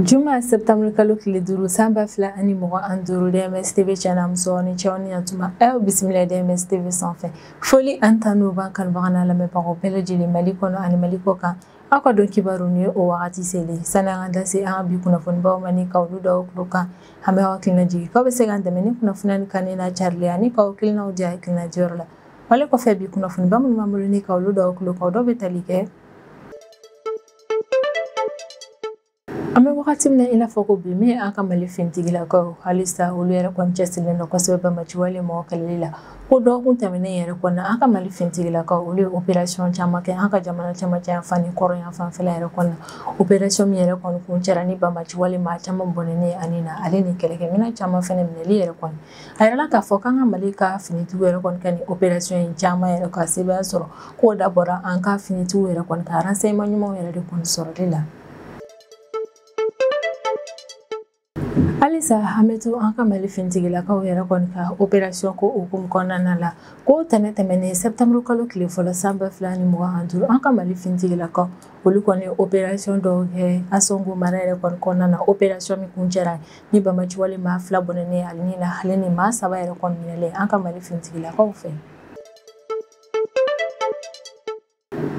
Juma septembre kalo tile 5 san 2025 DMS TV chaîne muso ni cɛw ni yantuma aw bisimila DMS TV sanfɛ foli an tanu b'an kanubaga n'a lamɛnbagaw bɛɛ lajɛlen Mali kɔnɔ ani Mali kɔ kan aw ka dɔn kibaru ni o wagati selen sani an ka da se an ka bi kunnafonibaw ma ni ka olu da aw tulo kan an bɛ aw hakilina jigin k'aw bɛ se k'an dɛmɛ ni kunnafoniya nin kanuni n'a carili ani k'aw hakilinaw di hakilina diyɔrɔ la wale kɔfɛ bi kunnafoniba minnu b'an bolo ni ka olu da aw tulo kan o dɔw bɛ tali kɛ an bɛ wagati min na i n'a fɔ ko bi min ye an ka Mali finitigilakaw halisa olu yɛrɛ kɔni cɛsirilen don kosɛbɛ banbaanciwale mɔgɔ kɛlɛli la ko dɔgɔkun tɛmɛnen yɛrɛ kɔni an ka Mali finitigilakaw olu ye opération caman kɛ an ka jamana cɛmancɛ yan fan ni kɔrɔn yan fanfɛla yɛrɛ kɔni opération min yɛrɛ kɔni kuncɛra ni banbaanciwale maa caman bɔnɛnen ani na ale ni kɛlɛkɛminɛn caman fɛnɛ minɛli yɛrɛ kɔni a yirala k'a fɔ k'an ka Mali ka finitigiw yɛrɛ kɔni ka nin opération in caman yɛrɛ ka sebaaya sɔrɔ k'o dabɔra an ka finitigiw yɛrɛ kɔni ka renseignement ɲumanw yɛrɛ de kɔni sɔrɔli la. Halisa an bɛ to an ka Mali finitigilakaw yɛrɛ kɔni ka opération ko hukumu kɔnɔna la ko tɛnɛ tɛmɛnen septembre kalo tile fɔlɔ san 2025 an ka Mali finitigilakaw olu kɔni opération dɔw kɛ Ansongo mara yɛrɛ kɔni kɔnɔna na opération min kuncɛra ni banbaanciwale maa 2 bɔnɛnen ale ni na ale ni maa 3 yɛrɛ kɔni minɛlen an ka Mali finitigilakaw fɛ.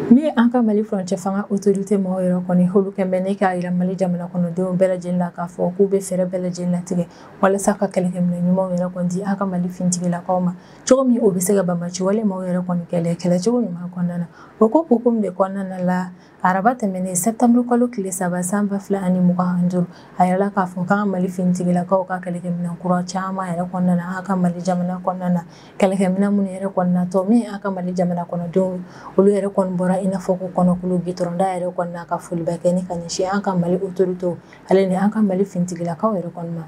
Min ye an ka Mali furancɛ fanga autorité mɔgɔw yɛrɛ kɔni olu kɛn bɛ ne k'a yira Mali jamana kɔnɔdenw bɛɛ lajɛlen la k'a fɔ k'u bɛ fɛɛrɛ bɛɛ lajɛlen latigɛ walasa ka kɛlɛkɛminɛn ɲumanw yɛrɛ kɔni di an ka Mali finitigilakaw ma cogo min o bɛ se ka banbaanciwale maaw yɛrɛ kɔni kɛlɛ kɛlɛcogo ɲuman kɔnɔna na o ko hukumu de kɔnɔna la araba tɛmɛnen septembre kalo tile 3 san 2025 a yirala k'a fɔ k'an ka Mali finitigilakaw ka kɛlɛkɛminɛn kura caman yɛrɛ kɔnɔna na an ka Mali jamana kɔnɔna na kɛlɛkɛminɛn minnu yɛrɛ kɔni natɔ min an ka Mali jamana kɔnɔdenw olu yɛrɛ kɔni bɔra i n'a fɔ ko kɔnɔkulu gitɔrɔnda yɛrɛ kɔni na ka foliba kɛ ni ka ɲɛsin an ka Mali autorité ale ni an ka Mali finitigilakaw yɛrɛ kɔni ma.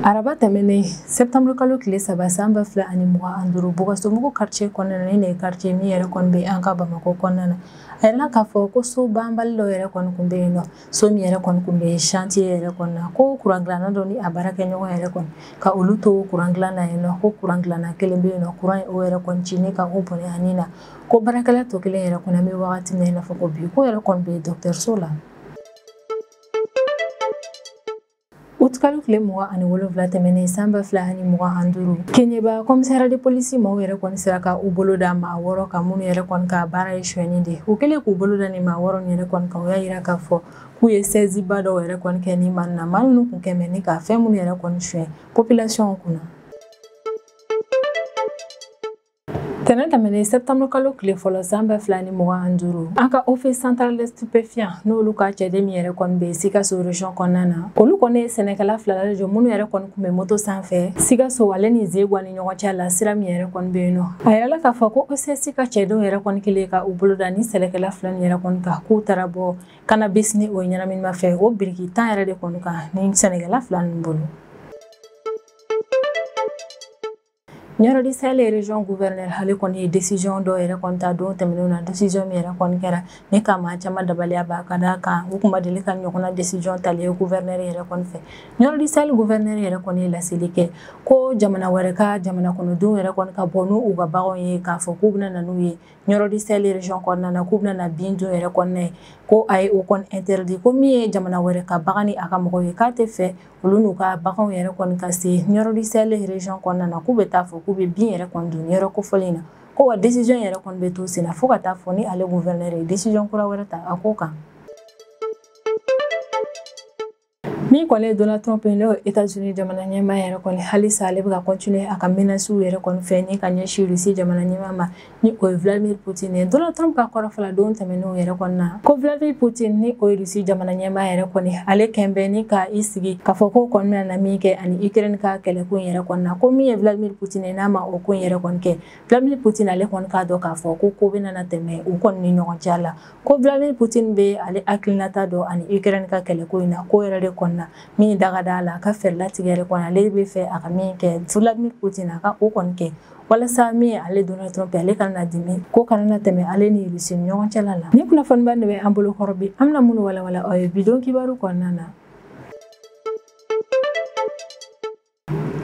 Araba tɛmɛnen septembre kalo tile 3 san 2025 Bukasumugu quartier kɔnɔna na ni ye quartier min yɛrɛ kɔni bɛ an ka Bamakɔ kɔnɔna na a yirala k'a fɔ ko so banbali dɔ yɛrɛ kɔni kun bɛ yen nɔ so min yɛrɛ kɔni kun bɛ chantier yɛrɛ kɔni na ko courant dilanna dɔ ni a baarakɛɲɔgɔn yɛrɛ kɔni ka olu to courant dilan na yen nɔ ko courant dilanna kelen bɛ yen nɔ courant ye o yɛrɛ kɔni ci ni ka o bɔnɛ ani na ko baarakɛla tɔ kelen yɛrɛ kɔni an bɛ wagati min na i n'a fɔ ko bi ko yɛrɛ kɔni bɛ dɔgɔtɔrɔso la. Août kalo tile 27 tɛmɛnen san 2025 Keɲeba commissariat de police maaw yɛrɛ kɔni sera ka u bolo da maa 6 kan minnu yɛrɛ kɔni ka baara ye sonyɛni de u kɛlen k'u bolo da ni maa 6 yɛrɛ kɔni kan u y'a yira k'a fɔ k'u ye saisie ba dɔw yɛrɛ kɔni kɛ ni maa na maa ninnu kun kɛmɛ ni ka fɛn minnu yɛrɛ kɔni suɲɛ population kunna. Tɛnɛn tɛmɛnen septembre kalo tile fɔlɔ san 2025 an ka office central des stupéfiants n'olu ka cɛden min yɛrɛ kɔni bɛ Sikaso région kɔnɔna na olu kɔni ye sɛnɛkɛla 2 lajɔ minnu yɛrɛ kɔni kun bɛ moto sanfɛ Sikaso ale ni Zegwa ni ɲɔgɔn cɛ la sira min yɛrɛ kɔni bɛ yen nɔ a yirala k'a fɔ ko OCS ka cɛdenw yɛrɛ kɔni kɛlen ka u bolo da ni sɛnɛkɛla 2 nin yɛrɛ kɔni kan k'u taara bɔ cannabis ni o ye ɲɛnaminimafɛn o biriki 10 yɛrɛ de kɔni kan ni sɛnɛkɛla 2 ninnu bolo. Nioro du Sahel région gouverneur ale kɔni ye décision dɔ yɛrɛ kɔni ta don tɛmɛnenw na décision min yɛrɛ kɔni kɛra ni ka maa caman dabaliya ban ka d'a kan u kun ma deli ka ɲɔgɔnna décision tali ye gouverneur yɛrɛ kɔni fɛ. Nioro du Sahel gouverneur yɛrɛ kɔni ye laseli kɛ ko jamana wɛrɛ ka jamana kɔnɔdenw yɛrɛ kɔni ka bɔ n'u ka baganw ye k'a fɔ k'u bɛna na n'u ye Nioro du Sahel région kɔnɔna na k'u bɛna na bin dun yɛrɛ kɔnɔna ye ko a ye o kɔni interdit ko min ye jamana wɛrɛ ka bagan ni a ka mɔgɔw ye k'a tɛ fɛ olu n'u ka baganw yɛrɛ kɔni ka se Nioro du Sahel région kɔnɔna na k'u bɛ taa fɔ k'u bɛ bin yɛrɛ kɔni dun yɔrɔ kofɔlen na ko wa décision yɛrɛ kɔni bɛ to sen na fo ka taa fɔ ni ale gouverneur ye décision kura wɛrɛ ta a ko kan. Min kɔni ye Donald Trump ye n'o ye États-Unis jamana ɲɛmaa yɛrɛ kɔni halisa ale bɛ ka continuer a ka menaces yɛrɛ kɔni fɛ ni ka ɲɛsin Russie jamana ɲɛmaa ma ni o ye Vladimir Poutine ye. Donald Trump ka kɔrɔfɔ la don tɛmɛnenw yɛrɛ kɔni na ko Vladimir Poutine ni o ye Russie jamana ɲɛmaa yɛrɛ kɔni ale kɛn bɛ ni ka i sigi k'a fɔ ko kɔni bɛna na min kɛ ani Ukraine ka kɛlɛko in yɛrɛ kɔni na ko min ye Vladimir Poutine ye n'a ma o ko in yɛrɛ kɔni kɛ Vladimir Poutine ale kɔni k'a dɔn k'a fɔ ko ko bɛna na tɛmɛ u kɔni ni ɲɔgɔn cɛ la ko Vladimir Poutine bɛ ale hakilinata dɔn ani Ukraine ka kɛlɛko in na ko yɛrɛ de kɔni na min daga da la a ka fɛɛrɛ latigɛ yɛrɛ kɔni ale bɛ fɛ a ka min kɛ Vladimir Poutine a ka o kɔni kɛ walasa min ye ale Donald Trump ale kana na dimi ko kana na tɛmɛ ale ni Russie ni ɲɔgɔn cɛla la. Ni kunnafoniba de bɛ an bolo kɔrɔ bi an bɛna minnu walawala aw ye bi don kibaru kɔnɔna na.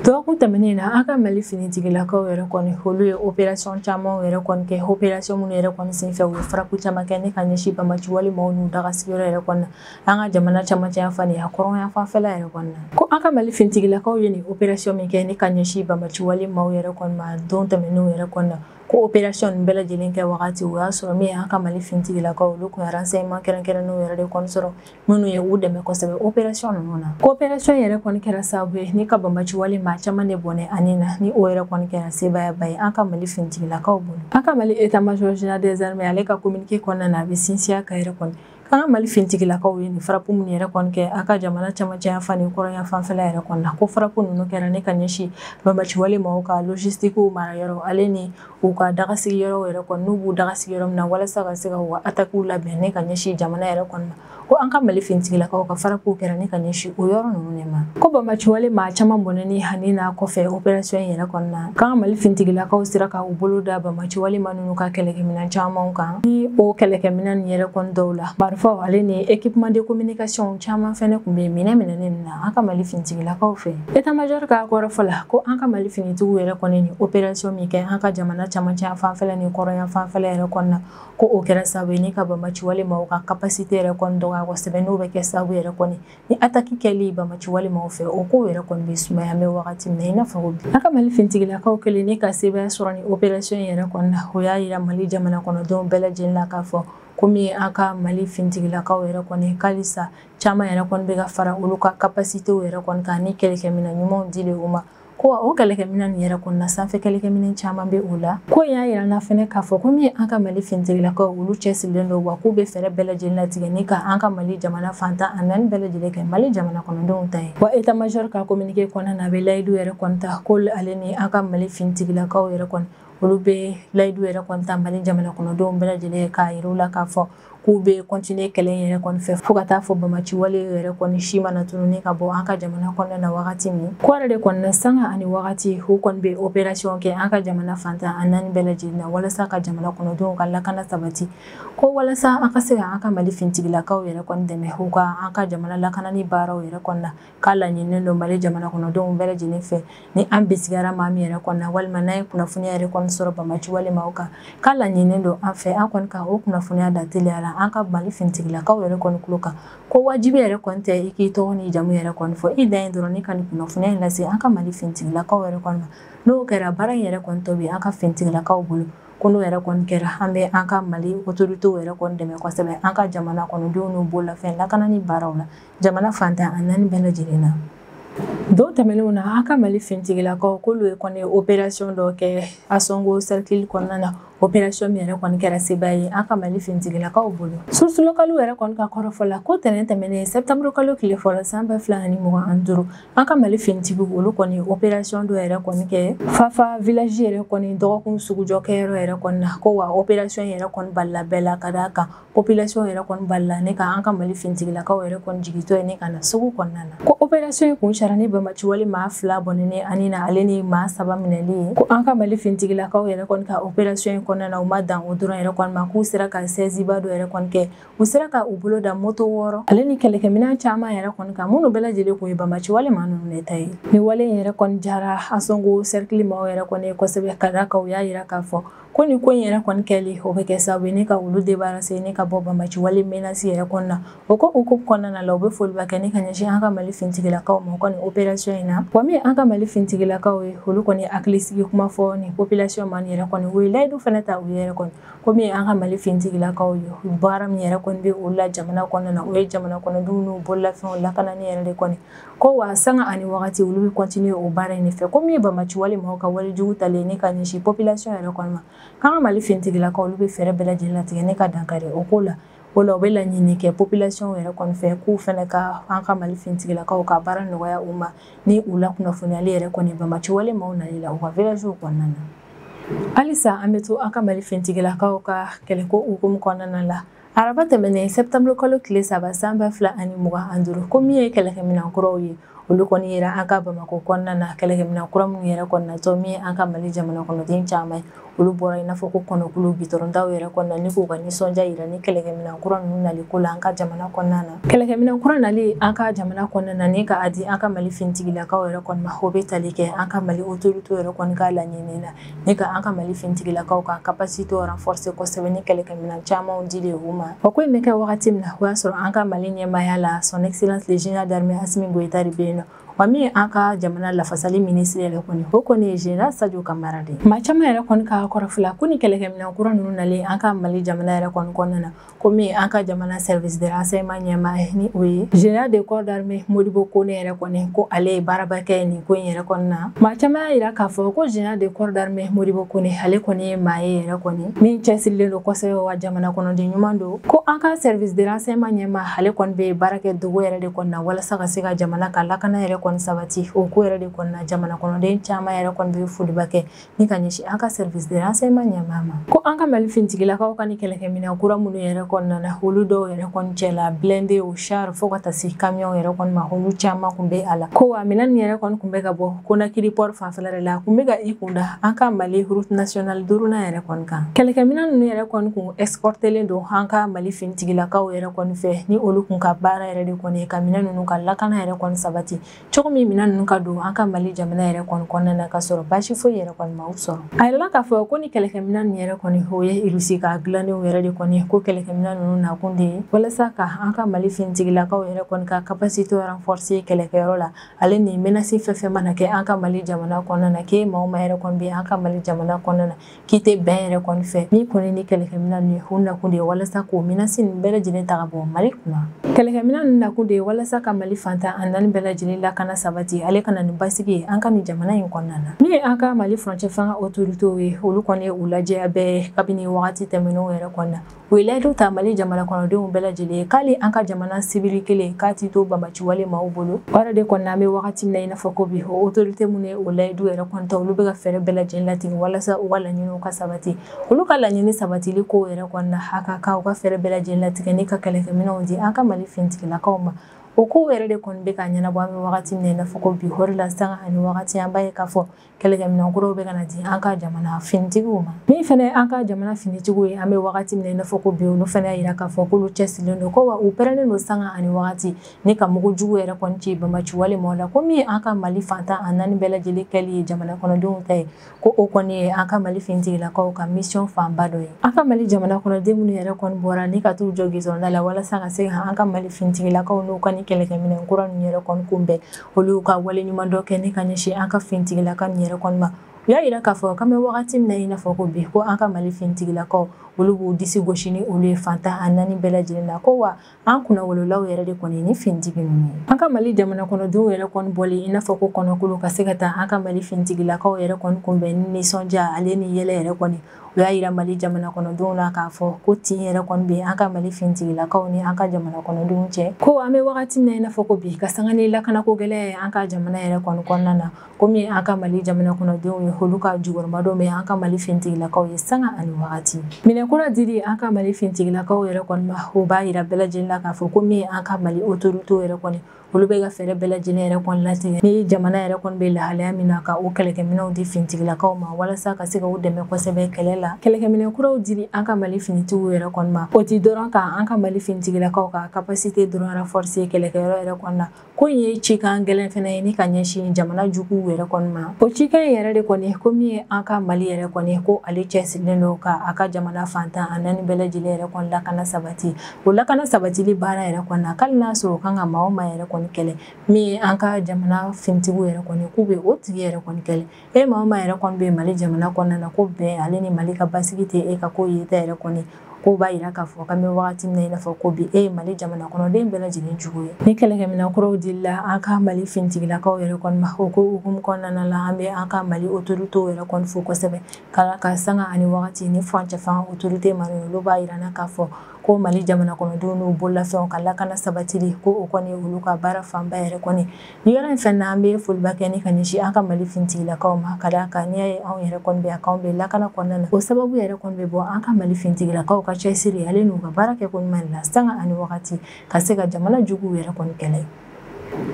Dɔgɔkun Dɔgɔkun tɛmɛnen na, an ka Mali finitigilakaw yɛrɛ kɔni, olu ye opération caman yɛrɛ kɔni kɛ, opération minnu yɛrɛ kɔni senfɛ, u ye frappe caman kɛ ne ka ɲɛsin bamaciwale maaw n'u daga sigiyɔrɔ yɛrɛ kɔni na an ka jamana camancɛ yan fan ni a kɔrɔn yan fanfɛla yɛrɛ kɔni na. Ko an ka Mali finitigilakaw ye nin opération min kɛ ne ka ɲɛsin bamaciwale maaw yɛrɛ kɔni ma don tɛmɛnenw yɛrɛ kɔni na, ko opération nin bɛɛ lajɛlen kɛ wagati, o y'a sɔrɔ min ye an ka Mali finitigilakaw, olu kun ye renseignement kɛrɛnkɛrɛnnenw yɛrɛ de kɔni sɔrɔ minnu ye u dɛmɛ kosɛbɛ opération ninnu na. Ko opération yɛrɛ kɔni kɛra sababu ye ni ka bamaciwale maa caman de bɔnɛ ani na, ni o yɛrɛ kɔni kɛra sebaayaba ye an ka Mali finitigilakaw bolo. An ka Mali état-major général des armées, ale ka communiqué kɔnɔna na, a bɛ sinsin a kan yɛrɛ kɔni k'an ka Mali finitigilakaw ye nin frappe minnu yɛrɛ kɔni kɛ an ka jamana camancɛ yan fan ni kɔrɔn yan fanfɛla yɛrɛ kɔni na, ko frappe ninnu kɛra ne ka ɲɛsin bamaciwale maaw ka logistique marayɔrɔ ale ni u ka dagasigiyɔrɔ yɛrɛ kɔni, n'u b'u dagasigiyɔrɔ min na walasa ka se ka u ka attaque labɛn ne ka ɲɛsin jamana yɛrɛ kɔni ma. Ko an ka Mali finitigilakaw ka frappe kɛra ne ka ɲɛsin o yɔrɔ ninnu de ma. Ko bamaciwale maa caman bɔnɛni hani n'a kɔfɛ opération yɛrɛ kɔni na, k'an ka Mali finitigilakaw sera ka u bolo da bamaciwale maa ninnu ka kɛlɛkɛminɛn caman kan, ni o kɛlɛkɛminɛn yɛrɛ kɔni dɔw la marifaw ale ni équipement de communication caman fɛnɛ kun bɛ minɛ minɛnen na an ka Mali finitigilakaw fɛ. État-major ka kɔrɔfɔ la, ko an ka Mali finitigiw yɛrɛ kɔni ni opération min kɛ an ka jamana camancɛ yan fanfɛla ni kɔrɔn yan fanfɛla yɛrɛ kɔni na, ko o kɛra sababu ye ni ka bamaciwale maaw ka capacité yɛrɛ kɔni dɔgɔya kosɛbɛ, n'o bɛ kɛ sababu yɛrɛ kɔni ni attaque kɛli bamaciwale maaw fɛ, o ko yɛrɛ kɔni bɛ sumaya an bɛ wagati min na i n'a fɔ ko bi. An ka Mali finitigilakaw kɛlen ni ka sebaaya sɔrɔ ni opération yɛrɛ kɔni na, o y'a yira Mali jamana kɔnɔdenw bɛɛ lajɛlen la k'a fɔ komi an ka Mali finitigilakaw yɛrɛ kɔni k'alisa caman yɛrɛ kɔni bɛ ka fara olu ka capacité yɛrɛ kɔni kan ni kɛlɛkɛminɛn ɲumanw dilen u ma. Ko o kɛlɛkɛminɛn nin yɛrɛ kɔni na, sanfɛ kɛlɛkɛminɛn caman bɛ o la. Ko in y'a yira n na fɛnɛ k'a fɔ komi an ka Mali finitigilakaw olu cɛsirilen don, wa k'u bɛ fɛɛrɛ bɛɛ lajɛlen latigɛ ni ka an ka Mali jamana fantan a naani bɛɛ lajɛlen kɛ Mali jamana kɔnɔdenw ta ye. Wa état-major ka communiqué kɔnɔna na, a bɛ layidu yɛrɛ kɔni ta ko ale ni an ka Mali finitigilakaw yɛrɛ kɔni, olu bɛ layidu yɛrɛ kɔni ta Mali jamana kɔnɔdenw bɛɛ lajɛlen k'a yira u la k'a fɔ k'u bɛ continuer kɛlɛ in yɛrɛ kɔni fɛ fo ka taa fɔ bamaciwale yɛrɛ kɔni si mana tununi ka bɔ an ka jamana kɔnɔna na wagati min. Ko yɛrɛ de kɔni na, sanga ani wagati u kɔni bɛ opération kɛ an ka jamana fantan a naani bɛɛ lajɛlen na walasa ka jamana kɔnɔdenw ka lakana sabati, ko walasa an ka se ka an ka Mali finitigilakaw yɛrɛ kɔni dɛmɛ u ka an ka jamana lakanani baaraw yɛrɛ kɔni na, k'a laɲininen don Mali jamana kɔnɔdenw bɛɛ lajɛlen fɛ ni an bisigara maa min yɛrɛ kɔni na walima n'an ye kunnafoniya yɛrɛ kɔni sɔrɔ bamaciwale maaw kan, k'a laɲininen don an fɛ an kɔni ka o kunnafoniya da teliya la an ka Mali finitigilakaw yɛrɛ kɔni tulo kan. Ko wajibi yɛrɛ kɔni tɛ i k'i tɔgɔ ni jamu yɛrɛ kɔni fɔ, i dan ye dɔrɔn ni ka nin kunnafoniya in lase an ka Mali finitigilakaw yɛrɛ kɔni ma. N'o kɛra, baara in yɛrɛ kɔni tɔ bɛ an ka finitigilakaw bolo. Ko n'o yɛrɛ kɔni kɛra, an bɛ an ka Mali autorités yɛrɛ kɔni dɛmɛ kosɛbɛ an ka jamana kɔnɔdenw n'u bololafɛn lakanani baaraw la jamana fantan a naani bɛɛ lajɛlen na. Don tɛmɛnenw na, an ka Mali finitigilakaw k'olu ye kɔni opération dɔ kɛ Asongo cercle kɔnɔna na, opération min yɛrɛ kɔni kɛra sebaaya ye an ka Mali finitigilakaw bolo. Source locale yɛrɛ kɔni ka kɔrɔfɔ la, ko tɛnɛn tɛmɛnen septembre kalo tile fɔlɔ san 2025, an ka Mali finitigiw olu kɔni opération dɔ yɛrɛ kɔni kɛ Fafa village yɛrɛ kɔni dɔgɔkun sugujɔ kɛyɔrɔ yɛrɛ kɔni na. Ko wa opération yɛrɛ kɔni balila bɛɛ la ka d'a kan population yɛrɛ kɔni balila ne ka an ka Mali finitigilakaw yɛrɛ kɔni jigitɔ ye ne ka na sugu kɔnɔna na. Ko opération in kun sara ni bamaciwale maa 2 bɔnɛnen ani na ale ni maa 3 minɛli ye. Ko an ka Mali finitigilakaw yɛrɛ kɔni ka opération in kɔnɔna na, u ma dan o dɔrɔn yɛrɛ kɔni ma, k'u sera ka saisie ba dɔ yɛrɛ kɔni kɛ, u sera ka u bolo da moto 6 ale ni kɛlɛkɛminɛn caman yɛrɛ kɔni kan minnu bɛɛ lajɛlen kun ye bamaciwale maa ninnu de ta ye. Ni wale in yɛrɛ kɔni jara Asongo cercle maaw yɛrɛ kɔni kosɛbɛ ka d'a kan u y'a yira k'a fɔ ko nin ko in yɛrɛ kɔni kɛli, o bɛ kɛ sababu ye ne ka olu débarrasser ne ka bɔ bamaciwale menace yɛrɛ kɔni na. O ko hukumu kɔnɔna la, u bɛ foliba kɛ ne ka ɲɛsin an ka Mali finitigilakaw ma kɔni opération in na. Wa min an ka Mali finitigilakaw ye, olu kɔni hakili sigi kuma fɔ ni population ma nin yɛrɛ kɔni, u ye layidu fɛnɛ ta u yɛrɛ kɔni komi an ka Mali finitigilakaw ye baara min yɛrɛ kɔni bɛ olu la jamana kɔnɔna na, o ye jamana kɔnɔdenw n'u bololafɛnw lakanani yɛrɛ de kɔni. Ko wa sanga ani wagati olu bɛ continuer o baara in de fɛ, komi bamaciwale maaw ka walejugu talen ne ka ɲɛsin population yɛrɛ kɔni ma, k'an ka Mali finitigilakaw olu bɛ fɛɛrɛ bɛɛ lajɛlen latigɛ ne ka dankari o ko la. O la u bɛ laɲini kɛ population yɛrɛ kɔni fɛ k'u fɛnɛ ka an ka Mali finitigilakaw ka baara nɔgɔya u ma ni u lakunnafoniyali yɛrɛ kɔni bamaciwale maaw nali la u ka village kɔnɔna na. Halisa an bɛ to an ka Mali finitigilakaw ka kɛlɛko hukumu kɔnɔna la. Araba tɛmɛnen septembre kalo tile 3 san 2025, ko min ye kɛlɛkɛminɛn kuraw ye, Olu kɔni yera an ka Bamakɔ kɔnɔna na kɛlɛkɛminɛn kura minnu yɛrɛ kɔni natɔ min ye an ka Mali jamana kɔnɔden caman ye olu bɔra i n'a fɔ ko kɔnɔkulu gitɔrɔndaw yɛrɛ kɔnɔna ni k'u ka nisɔndiya yira ni kɛlɛkɛminɛn kura ninnu nali ko la an ka jamana kɔnɔna na. Kɛlɛkɛminɛn kura nali an ka jamana kɔnɔna na ni ka a di an ka Mali finitigilakaw yɛrɛ kɔni ma o bɛ tali kɛ an ka Mali autorité yɛrɛ kɔni ka laɲini na ni ka an ka Mali finitigilakaw ka capacité renforcer kosɛbɛ ni kɛlɛkɛminɛn camanw dili u ma. O ko in bɛ kɛ wagati min na o y'a sɔrɔ an ka Mali ɲɛmaaya la son excellence le général d'armée Assimi Goïta de bɛ yen nɔ. Wa min ye an ka jamana lafasali ministre yɛrɛ kɔni o kɔni ye général Sadio Camara de ye. Maa caman yɛrɛ kɔni ka kɔrɔfɔ la ko ni kɛlɛkɛminɛn kura ninnu nalen an ka Mali jamana yɛrɛ kɔni kɔnɔna na ko min an ka jamana service de renseignement ɲɛmaa ye ni o ye général de corps d'armée Modibo Kone yɛrɛ kɔni ko ale ye baaraba kɛ nin ko in yɛrɛ kɔni na. Maa caman y'a yira k'a fɔ ko général de corps d'armée Modibo Kone ale kɔni ye maa ye yɛrɛ kɔni min cɛsirilen don kosɛbɛ wa jamana kɔnɔden ɲuman don ko an ka service de renseignement ɲɛmaa ale kɔni bɛ baara kɛ dogo yɛrɛ de kɔni na walasa ka se ka jamana ka lakana yɛrɛ kɔni sabati o ko yɛrɛ de kɔni na jamana kɔnɔden caman yɛrɛ kɔni bɛ foliba kɛ ni ka ɲɛsin an ka service de renseignement ɲɛmaa ma. Ko an ka Mali finitigilakaw ka ni kɛlɛkɛminɛn kura minnu yɛrɛ kɔnɔna na olu dɔw yɛrɛ kɔni cɛla blindé o char fo ka taa se camion yɛrɛ kɔni ma olu caman kun bɛ a la. Ko wa minɛn yɛrɛ kɔni kun bɛ ka bɔ Conakry port fanfɛla de la a kun bɛ ka i kunda an ka Mali route nationale duurunan yɛrɛ kɔni kan. Kɛlɛkɛminɛn ninnu yɛrɛ kɔni kun escortelen don an ka Mali finitigilakaw yɛrɛ kɔni fɛ ni olu kun ka baara yɛrɛ de kɔni ye ka minɛn ninnu ka lakana yɛrɛ kɔni sabati cogo min minɛn ninnu ka don an ka Mali jamana yɛrɛ kɔni kɔnɔna na ka sɔrɔ baasi foyi yɛrɛ kɔni ma u sɔrɔ. A yirala k'a fɔ ko ni kɛlɛkɛminɛn ninnu yɛrɛ kɔni o ye Russie ka dilannenw yɛrɛ de kɔni ko kɛlɛkɛminɛn ninnu nakun de ye walasa ka an ka Mali finitigilakaw yɛrɛ kɔni ka capacité renforcer kɛlɛkɛyɔrɔ la ale ni menace fɛn fɛn mana kɛ an ka Mali jamana kɔnɔna na k'e maa o maa yɛrɛ kɔni bɛ an ka Mali jamana kɔnɔna na k'i tɛ bɛn yɛrɛ kɔni fɛ min kɔni ni kɛlɛkɛminɛn ninnu ye o nakun de ye walasa k'o menace ninnu bɛɛ lajɛlen ta ka bɔ Mali kunna. Kɛlɛkɛminɛn ninnu nakun de ye walasa ka Mali fantan a naani bɛɛ lajɛlen lakana sabati ale kana nin basigi ye an ka nin jamana in kɔnɔna na. Min ye an ka Mali furancɛ fanga autorités ye olu kɔni ye u lajɛ bɛɛ kabini wagati tɛmɛnenw yɛrɛ kɔni na. U ye layidu ta Mali jamana kɔnɔdenw bɛɛ lajɛlen ye k'ale an ka jamana sibiri kelen k'a ti to banbaanciwale maaw bolo. O yɛrɛ de kɔni na an bɛ wagati min na i n'a fɔ ko bi o autorité minnu ye o layidu yɛrɛ kɔni ta olu bɛ ka fɛɛrɛ bɛɛ lajɛlen latigɛ walasa u ka laɲiniw ka sabati. Olu ka laɲini sabatili ko yɛrɛ kɔni na a ka kan u ka fɛɛrɛ bɛɛ lajɛlen latigɛ ni ka kɛlɛkɛminɛnw di an ka Mali finitigilakaw ma. O kow yɛrɛ de kɔni bɛ ka ɲɛnabɔ an bɛ wagati min na i n'a fɔ ko bi hɔri la sanga ani wagati an b'a ye k'a fɔ kɛlɛkɛminɛn kuraw bɛ ka na di an ka jamana finitigiw ma. Min fana ye an ka jamana finitigiw ye an bɛ wagati min na i n'a fɔ ko bi olu fana y'a yira k'a fɔ k'olu cɛsirilen don ko wa u pɛrɛnnen don sanga ani wagati ni ka mugu jugu yɛrɛ kɔni ci banbaanciwale maaw la ko min ye an ka Mali fantan a naani bɛɛ lajɛlen kɛli ye jamana kɔnɔdenw ta ye ko o kɔni ye an ka Mali finitigilakaw ka mission fanba dɔ ye. An ka Mali jamana kɔnɔden minnu yɛrɛ kɔni bɔra ni ka t'u jɔ gidɔrɔnda la walasa ka se ka an ka Mali finitigilakaw n'u ka ni kɛlɛkɛminɛn kura ninnu yɛrɛ kɔni kunbɛn olu ka wale ɲuman dɔ kɛ ni ka ɲɛsin an ka finitigilaka ninnu yɛrɛ kɔni ma. U y'a yira k'a fɔ k'an bɛ wagati min na i n'a fɔ ko bi ko an ka Mali finitigilakaw olu b'u disi gosi ni olu ye fantan a naani bɛɛ lajɛlen na ko wa an kunnawololaw yɛrɛ de kɔni ni finitigi ninnu ye. An ka Mali jamana kɔnɔdenw yɛrɛ kɔni bɔli i n'a fɔ ko kɔnɔkulu ka se ka taa an ka Mali finitigilakaw yɛrɛ kɔni kunbɛn ni nisɔndiya ale ni yɛlɛ yɛrɛ kɔni u y'a yira Mali jamana kɔnɔdenw na k'a fɔ ko tin yɛrɛ kɔni bɛ an ka Mali finitigilakaw ni an ka jamana kɔnɔdenw cɛ. Ko an bɛ wagati min na i n'a fɔ ko bi ka sanga ni lakanako gɛlɛya ye an ka jamana yɛrɛ kɔni kɔnɔna na komi an ka Mali jamana kɔnɔdenw ye olu ka jukɔrɔmadon bɛ an ka Mali finitigilakaw ye sanga ani wagati. Minɛn kura dili an ka Mali finitigilakaw yɛrɛ kɔni ma o b'a yira bɛɛ lajɛlen la k'a fɔ ko min ye an ka Mali autorités yɛrɛ kɔni olu bɛ ka fɛɛrɛ bɛɛ lajɛlen yɛrɛ kɔni latigɛ ni jamana yɛrɛ kɔni bɛ lahalaya min na ka o kɛlɛkɛminɛnw di finitigilakaw ma walasa ka se ka u dɛmɛ kosɛbɛ kɛlɛ la. Kɛlɛkɛminɛn kuraw dili an ka Mali finitigiw yɛrɛ kɔni ma o ti dɔrɔn ka an ka Mali finitigilakaw ka capacité dɔrɔn renforcer kɛlɛkɛyɔrɔ yɛrɛ kɔni na ko in ye cikan gɛlɛn fɛnɛ ye ni ka ɲɛsin jamana juguw yɛrɛ kɔni ma. O cikan in yɛrɛ de kɔni ko min ye an ka Mali yɛrɛ kɔni ko ale cɛsirilen don ka a ka jamana fantan a naani bɛɛ lajɛlen yɛrɛ kɔni lakana sabati. O lakana sabatili baara yɛrɛ kɔni na k'ale n'a sɔrɔ o kan ka maa o maa yɛrɛ kɔni kɛlɛ min ye an ka jamana finitigiw yɛrɛ kɔni k'u bɛ o tigi yɛrɛ kɔni kɛlɛ. E maa o maa yɛrɛ kɔni bɛ Mali jamana kɔnɔna na ko bɛn ale ni Mali ka basigi tɛ e ka ko ye ta yɛrɛ kɔni ko b'a yira k'a fɔ k'an bɛ wagati min na i n'a fɔ ko bi e ye Mali jamana kɔnɔden bɛɛ lajɛlen jugu ye. Ni kɛlɛkɛminɛn kuraw dilila an ka Mali finitigilakaw yɛrɛ kɔni ma o ko hukumu kɔnɔna la an bɛ an ka Mali autorités yɛrɛ kɔni fo kosɛbɛ ka sanga ani wagati ni furancɛ fanga autorité ma olu b'a yira n na k'a fɔ ko Mali jamana kɔnɔdenw n'u bololafɛnw ka lakana sabatili ko o kɔni olu ka baara fanba yɛrɛ kɔni. Ni yɔrɔ in fɛn na an bɛ foliba kɛ ni ka ɲɛsin an ka Mali finitigilakaw ma ka d'a kan n'i y'a ye anw yɛrɛ kɔni bɛ yan k'anw bɛ lakana kɔnɔna na o sababu yɛrɛ kɔni bɛ bɔ an ka Mali finitigilakaw ka cɛsiri ale n'u ka baara kɛ ko ɲuman de la sanga ani wagati ka se ka jamana juguw yɛrɛ kɔni kɛlɛ.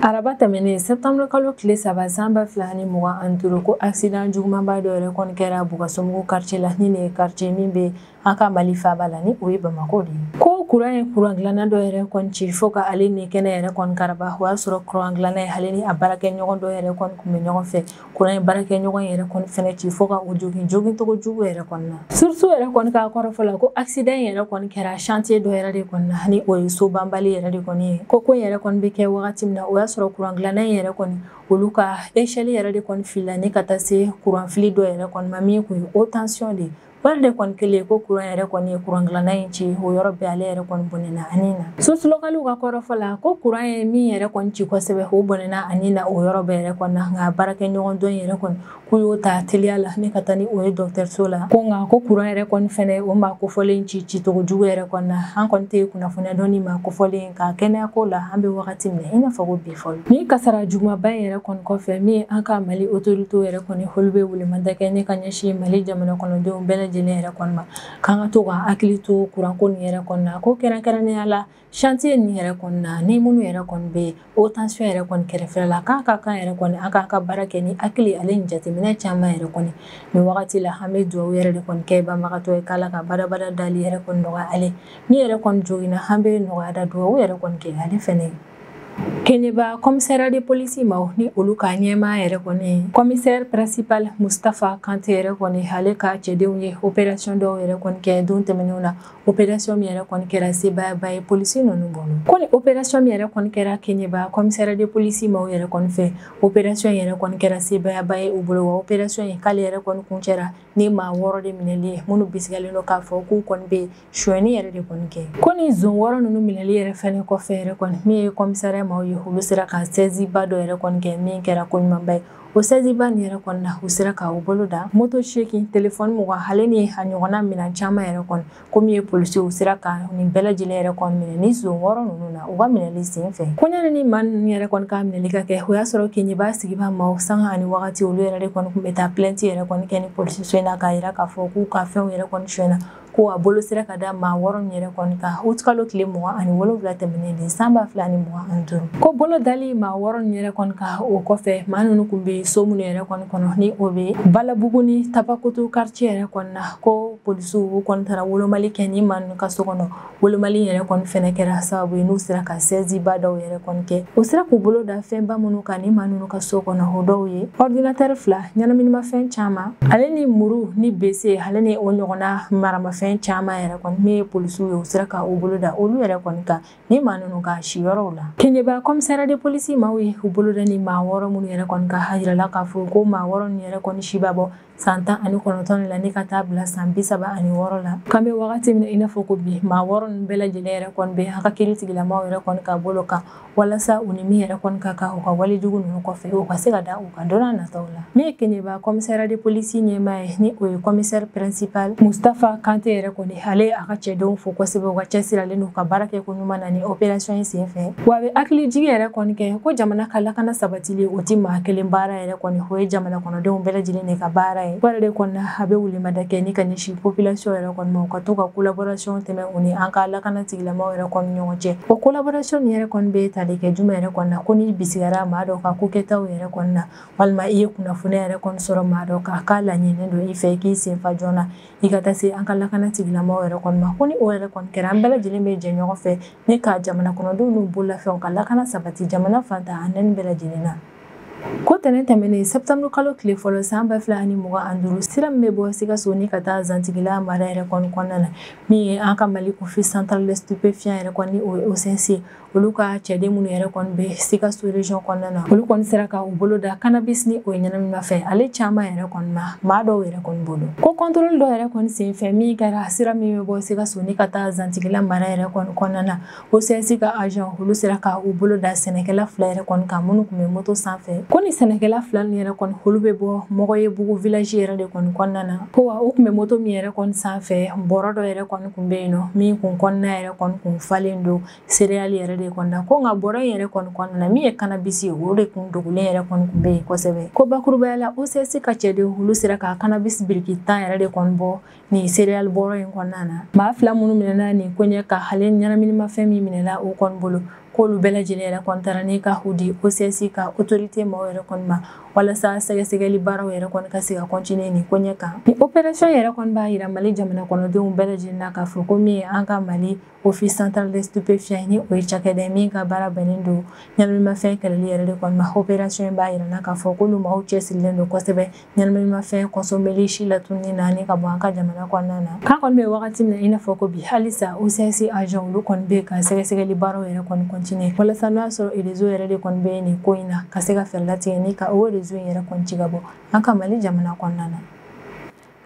Araba tɛmɛnen septembre kalo tile 3 san 2025 ko accident jugumanba dɔ yɛrɛ kɔni kɛra Bukasomɔgɔw quartier la ni nin ye quartier min bɛ an ka Mali faaba la ni o ye Bamakɔ de ye. Ko courant ye courant dilanna dɔ yɛrɛ kɔni ci fo ka ale ni kɛnɛ yɛrɛ kɔni karaba. O y'a sɔrɔ courant dilanna ye ale ni a baarakɛɲɔgɔn dɔ yɛrɛ kɔni kun bɛ ɲɔgɔn fɛ. Courant ye baarakɛɲɔgɔn yɛrɛ kɔni fɛnɛ ci fo ka o jogin jogincogo jugu yɛrɛ kɔni na. Source yɛrɛ kɔni ka kɔrɔfɔ la ko accident yɛrɛ kɔni kɛra chantier dɔ yɛrɛ de kɔni na ni o ye so banbali yɛrɛ de kɔni ye. Ko ko yɛrɛ kɔni bɛ kɛ wagati min na o y'a sɔrɔ courant dilanna yɛrɛ kɔni olu ka échelle yɛrɛ de kɔni filila ni ka taa se courant fili dɔ yɛrɛ kɔni ma min kun ye haute tension de ye. Wari de kɔni kelen ko courant yɛrɛ kɔni ye courant dilanna in ci o yɔrɔ bɛɛ ale yɛrɛ kɔni bɔnɛna ani na. Source locale ka kɔrɔfɔ la ko courant ye min yɛrɛ kɔni ci kosɛbɛ o bɔnɛna ani na o yɔrɔ bɛɛ yɛrɛ kɔni na, nka baarakɛɲɔgɔn dɔ yɛrɛ kɔni k'u y'o ta teliya la ni ka taa ni o ye dɔgɔtɔrɔso la. Ko nka ko courant yɛrɛ kɔni fɛnɛ o maa kofɔlen ci cicogo jugu yɛrɛ kɔni na. An kɔni tɛ kunnafoniya dɔn ni maa kofɔlen ka kɛnɛya ko la an bɛ wagati min na i n'a fɔ ko bi fɔlɔ. Ni kasara jugumanba in yɛrɛ kɔni kɔfɛ min ye an ka Mali autorité yɛrɛ kɔni olu bɛ welemada kɛ ne ka ɲɛsin Mali jamana kɔnɔdenw bɛɛ lajɛlen yɛrɛ kɔni ma k'an ka to ka hakili to courant ko nin yɛrɛ kɔni na. Ko kɛrɛnkɛrɛnnenya la chantier nin yɛrɛ kɔni na ni minnu yɛrɛ kɔni bɛ haute tension yɛrɛ kɔni kɛrɛfɛ la k'a ka kan yɛrɛ kɔni an k'an ka baara kɛ ni hakili ale ni jateminɛ caman yɛrɛ kɔni. Nin wagati la an bɛ dugawu yɛrɛ de kɔni kɛ banbagatɔ ye k'Ala ka badabada dali yɛrɛ kɔni nɔgɔya ale min yɛrɛ kɔni joginna an bɛ nɔgɔya da dugawu yɛrɛ kɔni kɛ ale fɛnɛ ye. Keɲeba commissaire de police maaw ni olu ka ɲɛmaa yɛrɛ kɔni commissaire principal Mustapha Kante yɛrɛ kɔni ale ka cɛdenw ye opération dɔw yɛrɛ kɔni kɛ don tɛmɛnenw na. Opération min yɛrɛ kɔni kɛra sebaayaba ye polisi ninnu bolo. Ko ni opération min yɛrɛ kɔni kɛra Keɲeba commissaire de police maaw yɛrɛ kɔni fɛ, opération yɛrɛ kɔni kɛra sebaayaba ye u bolo. Wa opération in k'ale yɛrɛ kɔni kuncɛra ni maa 6 de minɛli ye minnu bisigalen don k'a fɔ k'u kɔni bɛ sonyɛni yɛrɛ de kɔni kɛ. Ko ni zon 6 ninnu minɛli yɛrɛ fɛnɛ kɔfɛ yɛrɛ kɔni min ye commissaire maaw ye olu sera ka saisie ba dɔ yɛrɛ kɔni kɛ min kɛra ko ɲumanba ye. O saisie ba nin yɛrɛ kɔni na u sera ka u bolo da moto 8, téléphone 20 ale ni a ɲɔgɔnna minɛn caman yɛrɛ kɔni. Ko min ye polisiw u sera ka nin bɛɛ lajɛlen yɛrɛ kɔni minɛ ni zon 6 ninnu na u ka minɛli sen fɛ. Ko ɲani ni maa ninnu yɛrɛ kɔni ka minɛli ka kɛ o y'a sɔrɔ Keɲeba sigiba maaw sanga ani wagati olu yɛrɛ de kɔni kun bɛ taa plainte yɛrɛ kɔni kɛ ni polisiso in na k'a yira k'a fɔ k'u ka fɛnw yɛrɛ kɔni sonyɛna. Ko a bolo sera ka da maa 6 min yɛrɛ kɔni kan août kalo tile 27 tɛmɛnen de san 2025. Ko bolo dali maa 6 min yɛrɛ kɔni kan o kɔfɛ maa ninnu kun bɛ so minnu yɛrɛ kɔni kɔnɔ ni o bɛ Balabugu ni Tabakoto quartier yɛrɛ kɔni na. Ko polisiw kɔni taara wolomali kɛ ni maa ninnu ka so kɔnɔ. Wolomali yɛrɛ kɔni fɛnɛ kɛra sababu ye n'u sera ka saisie ba dɔw yɛrɛ kɔni kɛ. U sera k'u bolo da fɛnba minnu kan ni maa ninnu ka so kɔnɔ o dɔw ye ordinateur 2, ɲɛnaminimafɛn caman ale ni muru ni bese ale ni o ɲɔgɔnna maramafɛn caman yɛrɛ kɔni min ye polisiw ye u sera ka u bolo da olu yɛrɛ kɔni kan ni maa ninnu ka siyɔrɔw la. Keɲeba commissaire de police maaw ye u bolo da ni maa 6 minnu yɛrɛ kɔni kan a yirala k'a fɔ ko maa 6 ninnu yɛrɛ kɔni si b'a bɔ san 19 la ni ka taa bila san 36 la. K'an bɛ wagati min na i n'a fɔ ko bi maa 6 ninnu bɛɛ lajɛlen yɛrɛ kɔni bɛ a ka kiiri tigilamaaw yɛrɛ kɔni ka bolo kan walasa u ni min yɛrɛ kɔni ka kan u ka walejugu ninnu kɔfɛ u ka se ka da u ka don n'a nataw la. Min ye Keɲeba commissaire de police ɲɛmaa ye ni o ye commissaire principal Mustapha Kante yɛrɛ kɔni ale a ka cɛdenw fo kosɛbɛ u ka cɛsiri ale n'u ka baara kɛ ko ɲuman na ni opération in sen fɛ. Wa a bɛ hakili jigi yɛrɛ kɔni kɛ ko jamana ka lakana sabatili o ti maa kelen baara yɛrɛ kɔni o ye jamana kɔnɔdenw bɛɛ lajɛlen de ka baara ye. Wari de kɔni a bɛ welemada kɛ ni ka ɲɛsin population yɛrɛ kɔni ma u ka to ka collaboration tɛmɛ u ni an ka lakana tigilamaaw yɛrɛ kɔni ɲɔgɔn cɛ. O collaboration nin yɛrɛ kɔni bɛ tali kɛ jumɛn yɛrɛ kɔni na ko n'i bisigara maa dɔ ka ko kɛtaw yɛrɛ kɔni na walima i ye kunnafoniya yɛrɛ kɔni sɔrɔ maa dɔ kan k'a laɲininen don i fɛ i k'i senfa joona i ka taa se an ka lakana tigilamaaw yɛrɛ kɔni ma. Ko ni o yɛrɛ kɔni kɛra an bɛɛ lajɛlen bɛ jɛ ɲɔgɔn fɛ ni ka jamana kɔnɔdenw n'u bololafɛnw ka lakana sabati jamana fantan a naani bɛɛ lajɛlen na. Ko tɛnɛn tɛmɛnen septembre kalo tile fɔlɔ san 2025 sira min bɛ bɔ Sikaso ni ka taa Zantigila mara yɛrɛ kɔni kɔnɔna na min ye an ka Mali office central des stupéfiants yɛrɛ kɔni o ye OCC olu ka cɛden minnu yɛrɛ kɔni bɛ Sikaso région kɔnɔna na olu kɔni sera ka u bolo da cannabis ni o ye ɲɛnaminimafɛn ale caman yɛrɛ kɔni ma maa dɔw yɛrɛ kɔni bolo. Ko contrôle dɔw yɛrɛ kɔni senfɛ min kɛra sira min bɛ bɔ Sikaso ni ka taa Zantigila mara yɛrɛ kɔni kɔnɔna na OCC ka agent olu sera ka u bolo da sɛnɛkɛla 2 yɛrɛ kɔni kan minnu tun bɛ moto sanfɛ. Ko ni sɛnɛkɛla 2 ninnu yɛrɛ kɔni olu bɛ bɔ Mɔgɔyebugu village yɛrɛ de kɔni kɔnɔna na. Ko wa u tun bɛ moto min yɛrɛ kɔni sanfɛ bɔrɔ dɔ yɛrɛ kɔni kun bɛ yen nɔ min kun kɔnɔna yɛrɛ kɔni kun falen don céréales yɛrɛ de kɔni na. Ko nka bɔrɔ in yɛrɛ kɔni kɔnɔna na min ye cannabis ye o de kun dogolen yɛrɛ kɔni kun bɛ yen kosɛbɛ. Ko bakurubaya la OCS ka cɛdenw olu sera ka cannabis biriki 10 yɛrɛ de kɔni bɔ nin céréales bɔrɔ in kɔnɔna na. Maa 2 minnu minɛna nin ko ɲɛ ka ale ɲɛnaminimafɛn min minɛna o kɔni bolo K'olu bɛɛ lajɛlen yɛrɛ kɔni taara ni ka di OCS ka autorité maaw yɛrɛ kɔni ma walasa sɛgɛsɛgɛli baaraw yɛrɛ kɔni ka se ka continuer nin ko ɲɛ kan. Ni opération yɛrɛ kɔni b'a yira Mali jamana kɔnɔdenw bɛɛ lajɛlen na k'a fɔ ko min ye an ka Mali Office central des stupéfiants ni o ye cakɛda min ka baara bɛnnen don ɲɛnaminimafɛn kɛlɛli yɛrɛ de kɔni ma. Opération b'a yira na k'a fɔ k'olu maaw cɛsirilen don kosɛbɛ ɲɛnaminimafɛn consommeli si latununi na ni ka bɔ an ka jamana kɔnɔna na. K'an kɔni bɛ wagati min na i n'a fɔ ko bi halisa OCS agent olu kɔni bɛ ka sɛgɛsɛgɛli baaraw yɛrɛ kɔni continuer walasa n'o y'a sɔrɔ réseau yɛrɛ de kɔni bɛ nin ko in na ka se ka fɛɛrɛ latigɛ ni ka o réseau in yɛrɛ kɔni ci ka bɔ an ka Mali jamana kɔnɔna na.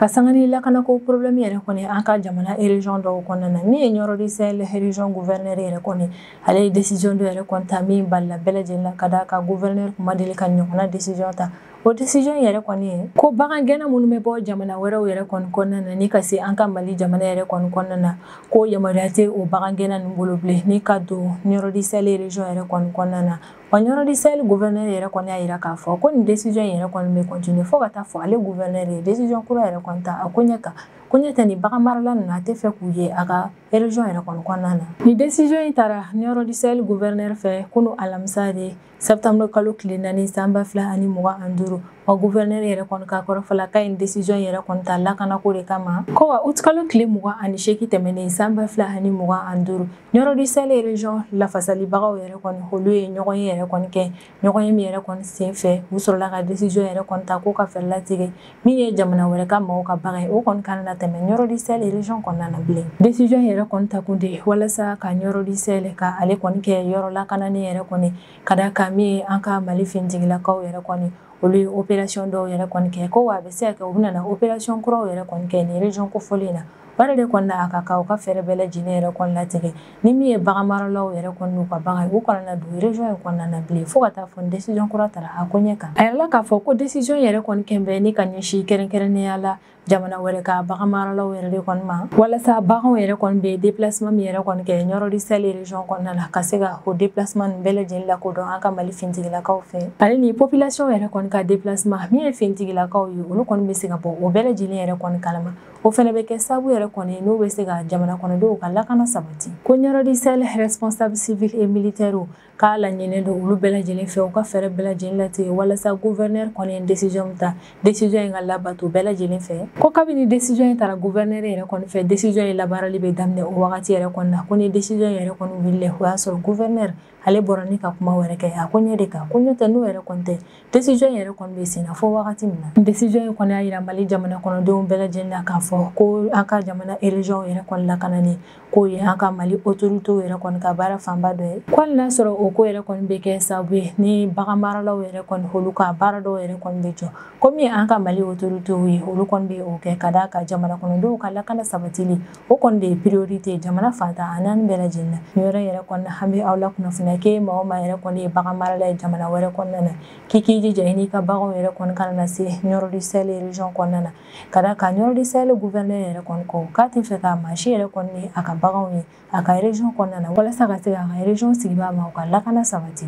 Ka sanga ni lakanako problème yɛrɛ kɔni an ka jamana région dɔw kɔnɔna na, min ye Nioro du Sahel région gouverneur yɛrɛ kɔni, ale ye décision dɔ yɛrɛ kɔni ta min balila bɛɛ lajɛlen la ka d'a kan gouverneur kun ma deli ka ɲɔgɔnna décision ta. O décision yɛrɛ kɔni ye ko bagan gɛnna minnu bɛ bɔ jamana wɛrɛw yɛrɛ kɔni kɔnɔna na ni ka se an ka Mali jamana yɛrɛ kɔni kɔnɔna na, ko yamaruya tɛ o bagan gɛnna ninnu bolo bilen ni ka don Nioro du Sahel région yɛrɛ kɔni kɔnɔna na. Wa Nioro du Sahel gouverneur yɛrɛ kɔni y'a yira k'a fɔ ko nin décision yɛrɛ kɔni bɛ continuer fo ka taa fɔ ale gouverneur ye décision kura yɛrɛ kɔni ta a ko ɲɛ kan. Ko ɲɛ tɛ ni bagan marala ninnu a tɛ fɛ k'u ye a ka région yɛrɛ kɔni kɔnɔna na. Ni décision in taara Nioro du Sahel gouverneur fɛ kunu alamisa de septembre kalo tile 4 san 2025. Wa gouverneur yɛrɛ kɔni ka kɔrɔfɔ la k'a ye décision yɛrɛ kɔni ta lakanako de kama. Ko wa août kalo tile 28 tɛmɛnen san 2025, Nioro du Sahel région lafasalibagaw yɛrɛ kɔni olu ye ɲɔgɔn ye yɛrɛ kɔni kɛ ɲɔgɔn ye min yɛrɛ kɔni sen fɛ u sɔrɔla ka décision yɛrɛ kɔni ta k'o ka fɛɛrɛ latigɛ min ye jamana wɛrɛ ka maaw ka bagan ye o kɔni kana na tɛmɛ Nioro du Sahel région kɔnɔna na bilen. Décision yɛrɛ kɔni ta kun de walasa ka Nioro du Sahel ka ale kɔni kɛ yɔrɔ lakananen yɛrɛ kɔni ka d'a kan min ye an ka Mali finitigilakaw yɛrɛ kɔni olu ye opération dɔw yɛrɛ kɔni kɛ ko wa a bɛ se ka kɛ u bɛna na opération kuraw yɛrɛ kɔni kɛ nin région kofɔlen na. O yɛrɛ de kɔni na a ka kan u ka fɛɛrɛ bɛɛ lajɛlen yɛrɛ kɔni latigɛ ni min ye bagan maralaw yɛrɛ kɔni n'u ka bagan ye u kana na don région in kɔnɔna na bilen fo ka taa fɔ décision kura tara a ko ɲɛ kan. A yirala k'a fɔ ko décision yɛrɛ kɔni kɛn bɛ ni ka ɲɛsin kɛrɛnkɛrɛnnenya la jamana wɛrɛ ka bagan maralaw yɛrɛ de kɔni ma walasa baganw yɛrɛ kɔni bɛ déplacement min yɛrɛ kɔni kɛ Nioro du Sahel région kɔnɔna na ka se ka o déplacement ninnu bɛɛ lajɛlen lakodɔn an ka Mali finitigilakaw fɛ. Ale ni population yɛrɛ kɔni ka déplacement min ye finitigilakaw ye olu kɔni bɛ se ka bɔ o bɛɛ lajɛlen yɛrɛ kɔni kalama. O fɛnɛ bɛ kɛ sababu yɛrɛ kɔni n'o bɛ se ka jamana kɔnɔdenw ka lakana sabati. Ko Nioro du Sahel responsable civil et militaire k'a laɲininen don olu bɛɛ lajɛlen fɛ u ka fɛɛrɛ bɛɛ lajɛlen latigɛ walasa gouverneur kɔni ye décision ta décision in ka labato bɛɛ lajɛlen fɛ. Ko kabini décision in taara gouverneur yɛrɛ kɔni fɛ décision in labaarali bɛ daminɛ o wagati yɛrɛ kɔni na. Ko ni décision yɛrɛ kɔni wulila o y'a sɔrɔ gouverneur ale bɔra ni ka kuma wɛrɛ kɛ a ko ɲɛ de kan ko ɲɛ tɛ n'o yɛrɛ kɔni tɛ décision yɛrɛ kɔni bɛ sen na fo wagati min na. Décision in kɔni y'a yira Mali jamana kɔnɔdenw bɛɛ lajɛlen na k'a fɔ ko an ka jamana région yɛrɛ kɔni lakanani k'o ye an ka Mali autorité yɛrɛ kɔni ka baara fanba dɔ ye. Ko hali n'a sɔrɔ o ko yɛrɛ kɔni bɛ kɛ sababu ye ni bagan maralaw yɛrɛ kɔni olu ka baara dɔw yɛrɛ kɔni bɛ jɔ komi an ka Mali autorité ye olu kɔni bɛ o kɛ ka d'a kan jamana kɔnɔdenw ka lakana sabatili o kɔni de ye priorité jamana fantan a naani bɛɛ lajɛlen na. Nin yɔrɔ yɛrɛ kɔni an bɛ aw lakunnafoniya k'e maa o maa yɛrɛ kɔni ye bagan marala ye jamana wɛrɛ kɔnɔna na k'i k'i jija i n'i ka baganw yɛrɛ kɔni kana na se Nioro du Sahel région kɔnɔna na ka d'a kan Nioro du Sahel gouverneur yɛrɛ kɔni ko k'a tɛ fɛ ka maa si yɛrɛ kɔni ye a ka baganw ye a ka région kɔnɔna na walasa ka se k'a ka région sigibaa ma u ka lakana sabati.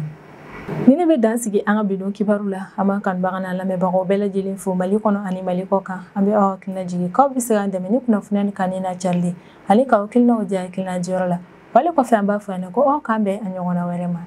Ni ne bɛ dan sigi an ka bi don kibaru la, an b'an kanubaga n'an lamɛnbagaw bɛɛ lajɛlen fo Mali kɔnɔ ani Mali kɔ kan. An bɛ aw hakilina jigin k'aw bɛ se k'an dɛmɛ ni kunnafoniya ni kanni n'a carili ani k'aw hakilinaw di hakilina diyɔrɔ la. Wale kɔfɛ an b'a fɔ aw ɲɛna ko aw k'an bɛn a ɲɔgɔnna wɛrɛ ma.